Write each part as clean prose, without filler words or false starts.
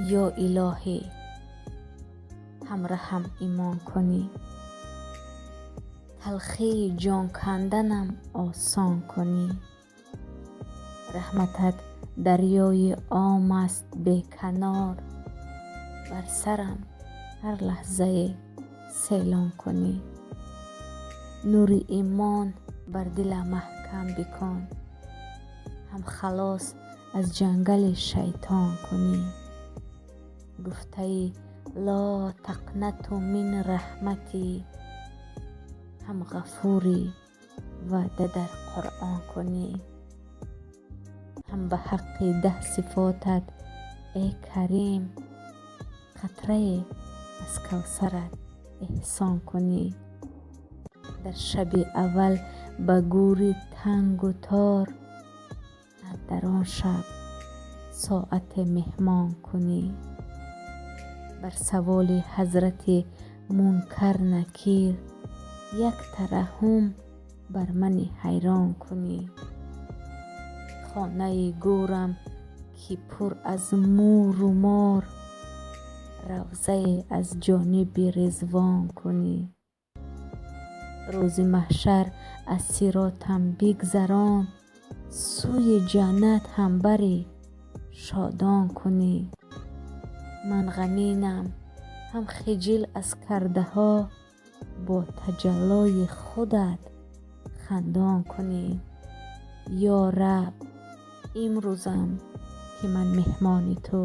Ё Илоҳӣ, ҳамраҳам имон кунӣ, талхии ҷон канданам осон кунӣ. Раҳматат дарёи ом аст беканор, бар сарам ҳар лаҳзае селон кунӣ. Нури имон бар дилам маҳкам бикун, ҳам халос аз ҷангали шайтон кунӣ. Гуфтаӣ: ло тақнату мин раҳматӣ, ҳам ғафурӣ, ваъда дар Қуръон кунӣ. Ҳам ба ҳаққи 10 сифотат, эй Карим, қатрае аз кавсарат эҳсон кунӣ. Дар шаби аввал ба гӯри тангу тор, андар он шаб соате меҳмон кунӣ. Бар саволи ҳазрати Мункар Накир як тараҳҳум бар мани ҳайрон кунӣ. Хонаи гӯрам, ки пур аз мӯру мор, равзае аз ҷониби Ризвон кунӣ. Рӯзи маҳшар аз сиротам бигзарон, сӯи ҷаннат ҳам бари шодон кунӣ. Ман ғаминам, ҳам хиҷил аз кардаҳо, бо таҷаллои худат хандон кунӣ. Ё Раб, имрӯзам ки ман меҳмони ту,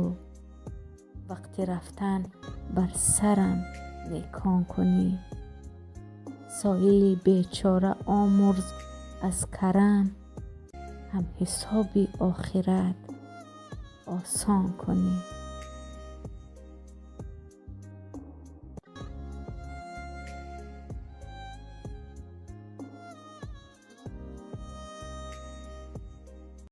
вақти рафтан бар сарам некон кунӣ. Соили бечора омӯрз аз карам, ҳам ҳисоби охират осон кунӣ.